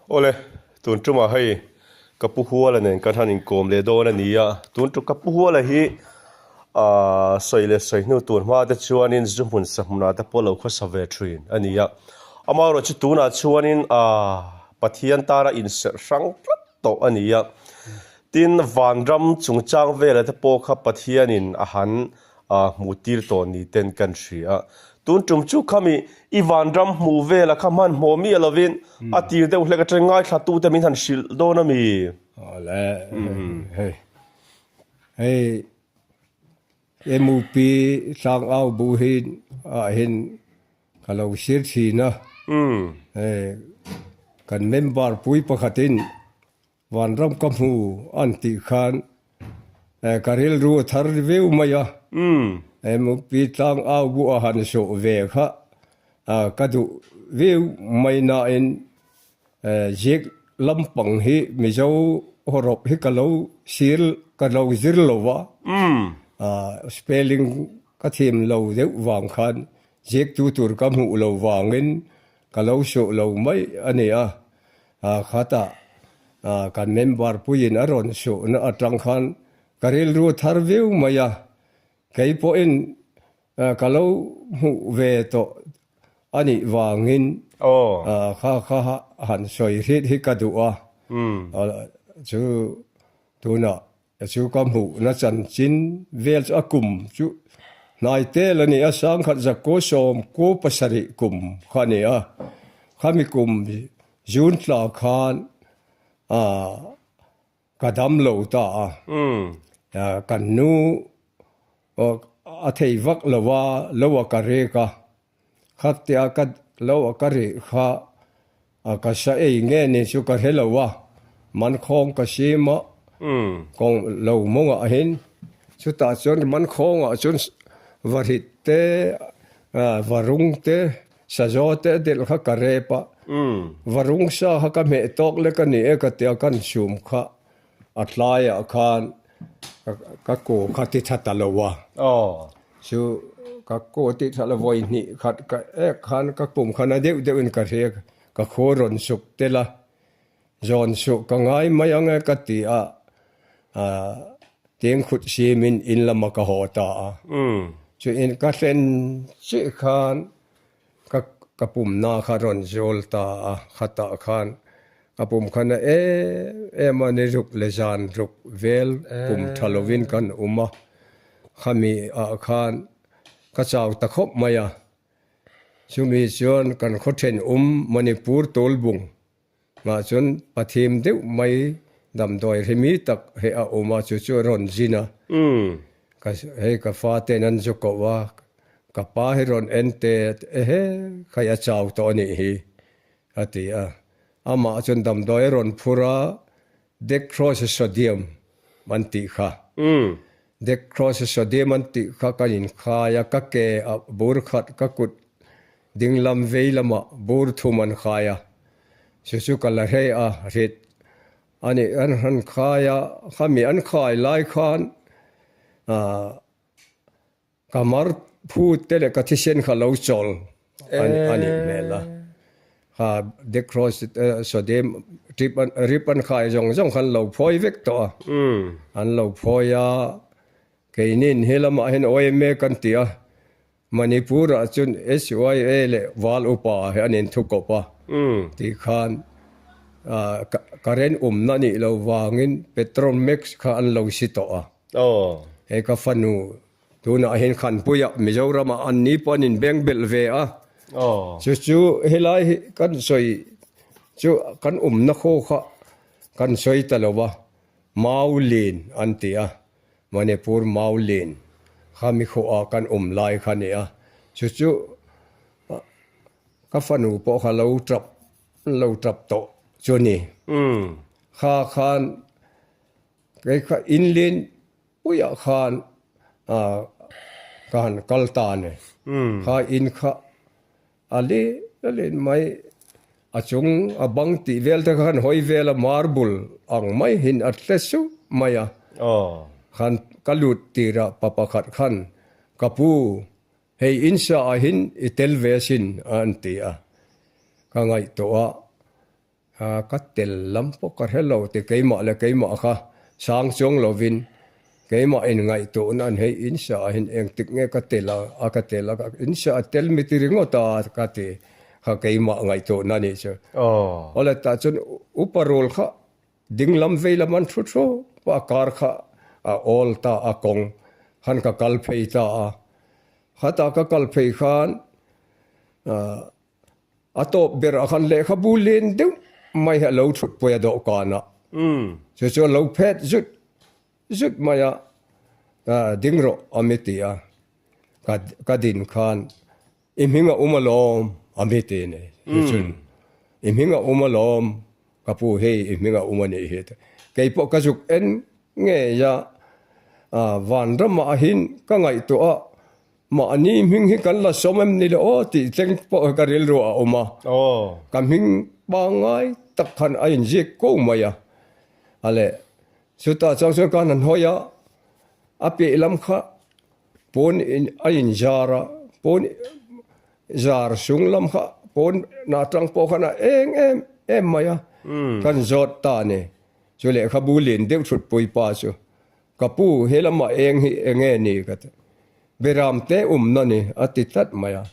Awle, tun tumah hei ka pu Huala nen kan han inkawm leh dawn a ni a, tun tum ka pu Huala hi aaa sawi leh sawi hnu tur hma te chuanin zu hmun sa hmunah te pawh lo khawsa ve thin a ni a, amaherawhchu tunah chuanin aaa Pathian tana inserh hrang tlat tawh a ni a, tin vanram chungchang vela te pawh kha Pathianin a han a hmuh tir tawh ni ten kan hria a. Tun tum chu khami i vanram hmuh vela kha hmanhmawh miah lovin a tir deuh hlek atang ngaithla tute min han hrilh dawn a mi? Awle, hei, hei MUP tlangau bu hi ah hin ka lo sir thin a, hei kan member pui pakhatin Vanram ka hmu an tih khan ka rilru a thar viau mai a, MUP tlang au bu a han sawh ve kha ka duh viau mai nain zik lampang hi Mizo hawrawp hi ka lo sir ka lo zir lo va, spelling ka thim lo deuh vang khan ziktu tur ka hmuh lo vangin ka lo sawh lo mai a ni a. Khatah kan member puiin a rawn suhna atang khan ka rilru thar viau mai a, kei pawhin ka lo hmuh ve tawh a nih vangin kha kha han sawi hrit hi ka duh a, chu tunah Chu ka hmuhna chanchin vel chu a kum chu hnai tel a ni a, sangkhat zakkaw sawmkaw pasarih kum kha a ni a, khami kum June tla khan ka dam lo ta a, kan nu a thei vak lo a, lo a ka rek a, Khatia ka lo a ka rih kha a ka sa ei nge ni chu ka hre lo a, mankhawng ka sim a, kawng lo mawngah hin chutah chuan mankhawngah chuan vahrit te, varung te, sazaw te a delh kha ka rep a, varung sa kha ka hmeh tawk lek a ni e ka tia kan sum kha a tlaiah khan ka kaw kha ti tha ta lo a. Chu ka kaw ti tha lo vawi hnih khat ka ek khan ka kum khan a deuh deuhin ka hria ka khaw rawn suk tel a, zawn suh ka ngai mai ang e ka ti a, teng khut simin in lama ka haw ta a. Chu in ka thlen chiah khan Ka ka pumna kha rawn zawl ta a, khatah khan ka pum khan a em em a ni ruk le zan ruk vel pum tha lovin kan awm a, khami ah khan ka chau ta khawp mai a, chumi chuan kan khaw thenawm Manipur tawlbung mah chuan pathim deuh mai damdawi hrimi tak hi a awm a, chu chu a rawn zin a, ka hei ka fa ten an zu koh a, ka pa hi rawn en te ehe khai a chau tawh a nih hi a ti a, amah chuan damdawi a rawn phur a, Dextrose-sodium an tih kha, Dextrose-sodium an tih kha ka inkhai a, ka ke a bur khat ka kut Dinglam vei lamah bur thum an khai a, chu chu ka la hrei a, rit a nih an han khai a, khami an khai lai khan ah ka mar phut te leh ka thisen kha lo chawl a nih hmel a, kha Dextrose sodium trip an rip an khai zawng zawng kha an lo phawi vek tawh a, an lo phawi a, keinin he lamah hian OMA kan ti a. Manipur ah chuan SYA leh Val Upa hi an inthu kawp a, tih khan current awmna nih lo vangin Petromax kha an lo si tawh a. Hei ka fanu tunah hian Khanpuiah Mizoramah an ni pawh an inbeng belh ve a, chu chu helai hi kan sawi chu kan awmna khaw kha kan sawi ta lo va, Maulin an ti a. Manipur Maulin kha mi khuah kan awm lai kha a ni a, chu chu ka fanu pawh kha lo tap lo tap tawh chu a ni. Kha khan kei kha inlin puiah khan ka han kal ta a ni. Kha in kha A leh a leh mai, a chung a bang tih vel te khan hawi vel a marble ang mai hin a tle suh mai a. Khan ka lut tir a pa pakhat khan ka pu hei in sa ah hin i tel ve asin a an ti a, ka ngaihtuah a. Ka tel lam pawh ka hre lo ti keimah leh keimah kha sang chuang lovin keimah in ngaihtuahna an hei in sa ah hian engtik nge ka tel a ka tel a in sa a tel mi ti ringawt a ka ti kha keimah ngaihtuahna a nih chu. Awle tah chuan upa rul kha ding lam vei lam an thu thup a kar kha a awl ta a kawng khan ka kal phei ta a khatah ka kal phei khan A tawp berah khan lehkhabu len deuh mai hi a lo thut pawih a dawhkanah. Chu chu a lo phet zut zut mai a, ding rawh a mi ti a, ka din khan i hming a um alawm a mi ti a ni. Chu chun i hming a um alawm ka pu hei i hming a um a nih hi kei pawh ka zuk en ngei a, vanramah hin ka ngaihtuah a. Mahni hming hi kan la sawm em ni le aw tih thleng pawh hi ka rilru a awm a. Ka hming pangngai tak khan a inziak ko mai a. A leh chutah chuan chuan ka han hawi a, a piah lam kha pawn in a inzar a, pawn zar sung lam kha pawn atang pawh khan a eng em em mai a. Kan zawt ta a ni. Chu lehkhabu lian deuh thutpui pa chu. Ka pu, he lamah eng hi eng nge ni? ka ti. Beram te umna ni, a ti tlat mai a.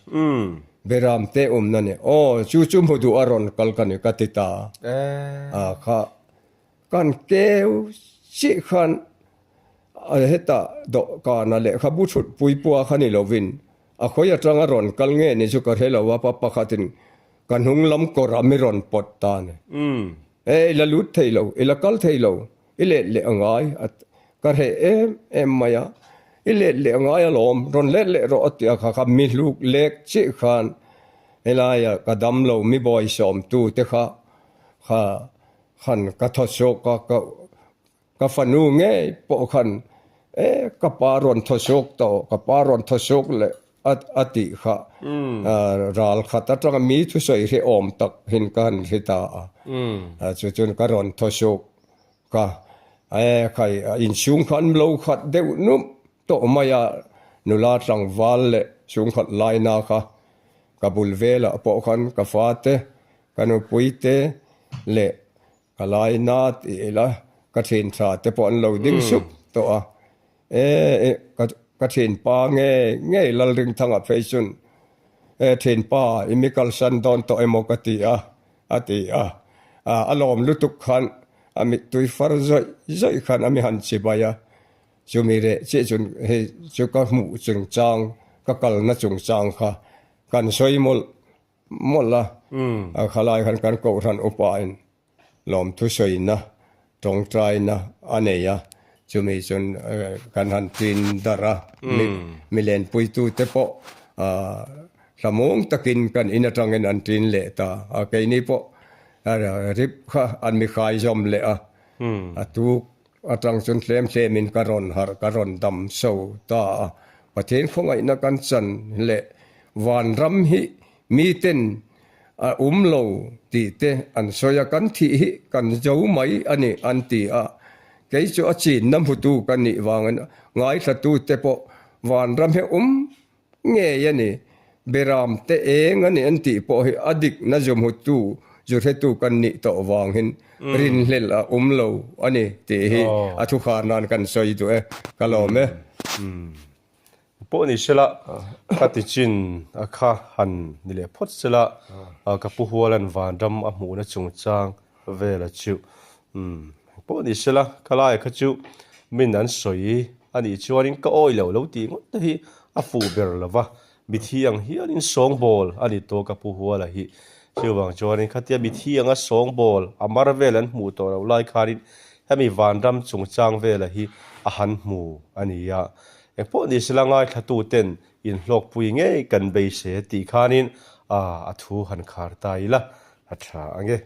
Beram te umna ni. Aw, chu chu hmu duh a rawn kal ka ni, ka ti ta a. A kha, kan keu chiah khan hetah dawhkana lehkhabu thut pui pua kha ni lovin a khawi atanga rawn kal nge ni chu ka hre lo a, pa pakhatin ka hnung lam kawrah mi rawn pawt ta a ni. E, i la lut thei lo, i la kal thei lo. I let leh a ngai a ka hreh em em mai a, i let leh a ngai alawm, rawn let leh rawh a ti a kha kha mi hluk lek chiah khan helaia ka dam lo mi bawi sawmtu te kha kha khan ka thaw chhuak a ka ka fanu ngei pawh khan e ka pa rawn thaw chhuak tawh ka pa rawn thaw chhuak leh a a tih kha ral khat atanga mi thusawi hre awm tak hin ka han hre ta a chu chuan ka rawn thaw chhuak Ka e khai inchhung kha an lo khat deuh nup tawh mai a, nula tlangval leh chhungkhat laina kha ka bul velah pawh khan ka fate, ka nupui te leh ka laina tih ila ka thin tha te pawh an lo ding sup tawh a, e ka thinpa nge ngei Lalringthanga phei chun e thinpa i mi kalsan dawn tawh emaw ka ti a, A ti a, a lawm lutuk khan a mittui far zawih zawih khan a mi han chi bai a, chumi reh chiah chu hei chu ka hmuh chungchang ka kalna chungchang kha kan sawi mawlh mawlh a, a khalai khan kan kohhran upa in lawmthu sawina tawngtaina a nei a, chumi chuan kan han tin darh a, mi lenpuitute pawh hlamawng takin kan in atangin an tin leh ta a, keini pawh rip kha an mi khai zawm leh a, a tuk atang chuan tlem tlemin ka rawn harh ka rawn dam so ta a, Pathian khawngaihna kan chan leh vanram hi miten A um lo tih te an sawi a, kan thih hi kan zo mai a ni an ti a. Kei chu a chinna hmutu ka nih vangin ngaithlatu te pawh vanram hi um ngei a ni, beram te eng a ni an tih pawh hi a dikna zu hmutu, zu hretu kan nih tawh vangin rinhlelh a um lo a ni tih hi a thukhar nan kan sawi duh e, ka lawm e. Pawh ni sela, ka ti chin a kha han ni leh phawt sela, ka pu Hualan vanram a hmuhna chungchang vel a chu. Umm, pawh ni sela, ka lai kha chu min an sawi a nih chuanin ka awi lo lo tih ngawt te hi a fuh ber lo va, mithi ang hianin sawngbawl a ni tawh ka pu Huala hi. Chuvang chuanin khatia mithi anga sawngbawl a mar vel an hmuh tawh loh lai khanin hemi vanram chungchang vela hi a han hmu a ni a. Engpawh ni sela ngaithlatuten inhlawkpui ngei kan beisei tih khanin a thu han khar ta ila a tha ange.